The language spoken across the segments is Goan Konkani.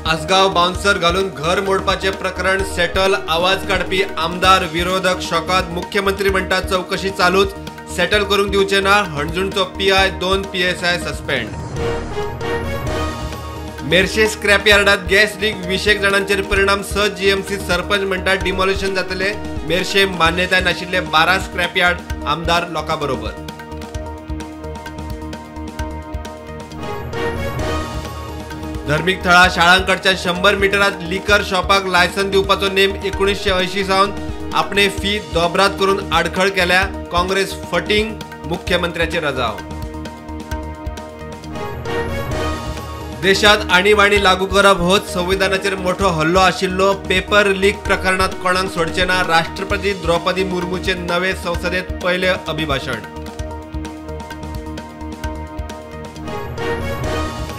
आसगांव बाउन्सर घालून घर मोडपाचें प्रकरण सेटल, आवाज काडपी आमदार विरोधक शॉकात, मुख्यमंत्री म्हणटा चवकशी चालूच, सेटल करूंक दिवचे ना, हणजूणचो PI 2 PSI suspend. Merces scrap यार्डात गॅस लीक 20 जाणांचेर परिणाम, 6 जीएमसी सरपंच म्हणटा डिमॉलिशन जातले, मेरशे मान्यताय नाशिल्ले 12 स्क्रॅप यार्ड, आमदार लोकां बरोबर। धर्मीक थळां शाळांकडच्या 100 मिटरात लिकर शॉपाक लायसन दिवपाचो नेम 1980 सावन आपणे फी दोबरात करून आडखळ केल्या, काँग्रेस फटींग, मुख्यमंत्र्याचे रजाव। देशात आणीबाणी लागू करप होच संविधानाचेर मोठो हल्लो आशिल्लो, पेपर लीक प्रकरणात कोणाक सोडचे ना, राष्ट्रपती द्रौपदी मुर्मूचे नवे संसदेत पयले अभिभाषण।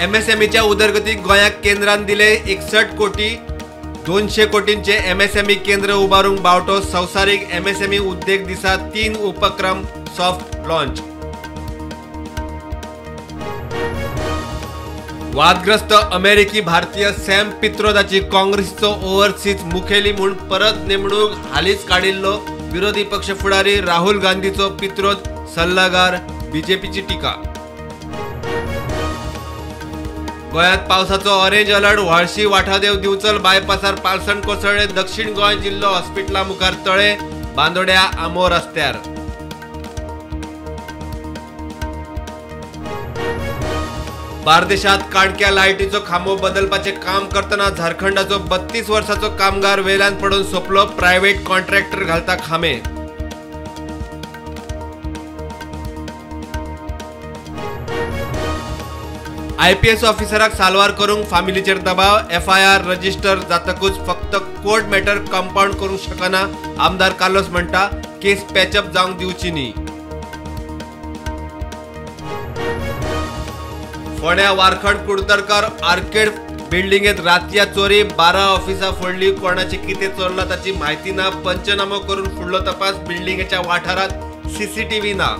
एमएसएमईच्या उदरगतीक गोंयाक केंद्रान दिले 61 कोटी, 200 कोटींचे एमएसएमई केंद्र उबारूंक बावटो, संवसारीक एमएसएमई उद्देग दिसा 3 उपक्रम सॉफ्ट लॉन्च। वादग्रस्त अमेरिकी भारतीय सॅम पित्रोदाची काँग्रेसीचो ओव्हरसीज मुखेली म्हूण परत नेमणूक, हालींच काडिल्लो विरोधी पक्ष फुडारी राहुल गांधीचो पित्रोद सल्लागार, बीजेपीची टिका। गोंयांत पावसाचो ऑरेंज अलर्ट, व्हाळशी वाठादेव दिवचल बायपासार पालसण कोसळ्ळे, दक्षिण गोंय जिल्लो हॉस्पिटला मुखार तळे, बांदोड्या आमो रस्त्यार। बार्देशात काडक्या लायटीचो खांबो बदलपाचें काम करतना झारखंडाचो 32 वर्सांचो कामगार वेल्यान पडून सोंपलो, प्रायव्हेट कॉन्ट्रॅक्टर घालता खांबे। आयपीएस ऑफिसराक साल्वार करूंक फामिलीचेर दबाव, एफआयआर रजिस्टर जातकूच फक्त कोर्ट मॅटर कंपाउंड करूंक शकना, आमदार कार्लोस म्हणटा केस पॅचअप जावंक दिवची न्ही। फोंड्या वारखंड कुडतरकर आर्केड बिल्डिंगेत रातया चोरी, 12 ऑफिसां फोडली, कोणाचें कितें चोरलां ताची म्हायती ना, पंचनामो करून फुडलो तपास, बिल्डिंगेच्या वाठारांत सीसीटीव्ही ना।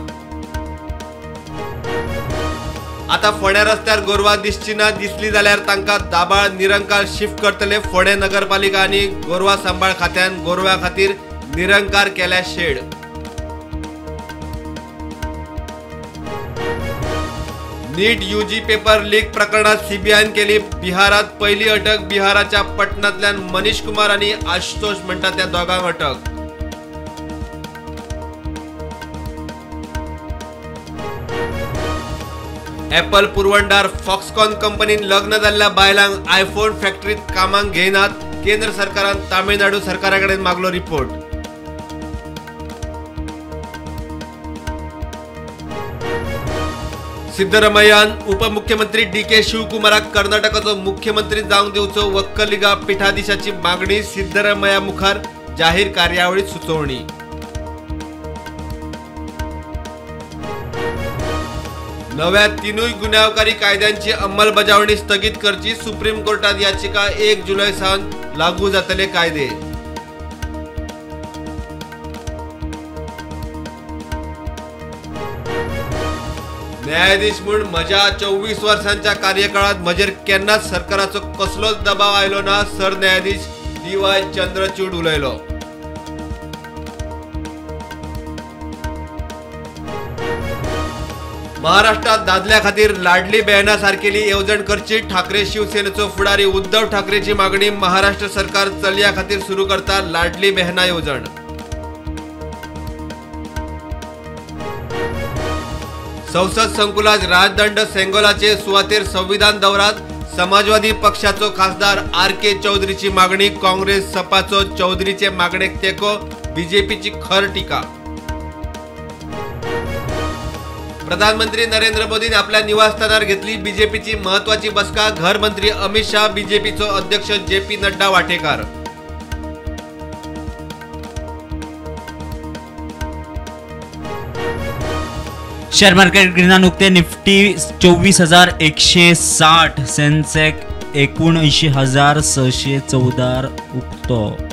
आता फोंड्या रस्त्यार गोरवां दिसची ना, दिसली जाल्यार तांकां दाबाळ निरंकार शिफ्ट करतले, फोंडें नगरपालिका आनी गोरवां सांबाळ खात्यान गोरवां खातीर निरंकार केल्या शेड। नीट यूजी पेपर लीक प्रकरणात सीबीआयन केली बिहारात पहिली अटक, बिहाराच्या पटनांतल्यान मनीष कुमार आनी आशुतोष म्हणटा त्या दोगांक अटक। एपल पुरवणदार फॉक्सकॉन कंपनीन लग्न जाल्ल्या बायलांक आयफोन फॅक्टरीत कामाक घेयनात, केंद्र सरकारान तामिळनाडू सरकारा कडेन मागलो रिपोर्ट। सिद्धरमय्यान उपमुख्यमंत्री डी के शिवकुमाराक कर्नाटकाचो मुख्यमंत्री जावंक दिवचो, वक्कलिगा पिठाधीशाची मागणी, सिद्धरमय्या मुखार जाहीर कार्यावळीत सुचोवणी। नव्या 3 गुन्यांवकारी कायद्यांची अंमलबजावणी स्थगीत करची, सुप्रीम कोर्टात याचिका, 1 जुलै सावन लागू जातले कायदे। न्यायाधीश म्हूण म्हज्या 24 वर्सांच्या कार्यकाळात म्हजेर केन्नाच सरकाराचो कसलोच दबाव आयलो ना, सरन्यायाधीश डी वाय चंद्रचूड उलयलो। महाराष्ट्रात दादल्या खातीर लाडली बहना सारकेली येवजण करची, ठाकरे शिवसेनेचो फुडारी उद्धव ठाकरेची मागणी, महाराष्ट्र सरकार चलया खातीर सुरू करता लाडली बहना येवजण। संसद संकुलात राजदंड सेंगोलाचे सुवातेर संविधान दवरात, समाजवादी पक्षाचो खासदार आर के चौधरीची मागणी, काँग्रेस सपाचो चौधरीचे मागणेक तेंको, बीजेपीची खर टीका। प्रधानमंत्री नरेंद्र मोदीन आपल्या निवासस्थानार घेतली बीजेपीची महत्वाची बसका, घरमंत्री अमित शाह, बीजेपीचो अध्यक्ष जे पी नड्डा वाटेकार। शेअर मार्केट ग्रीनान उक्ते, निफ्टी 24,160, सेन्सेक्स 79,614 उक्तो।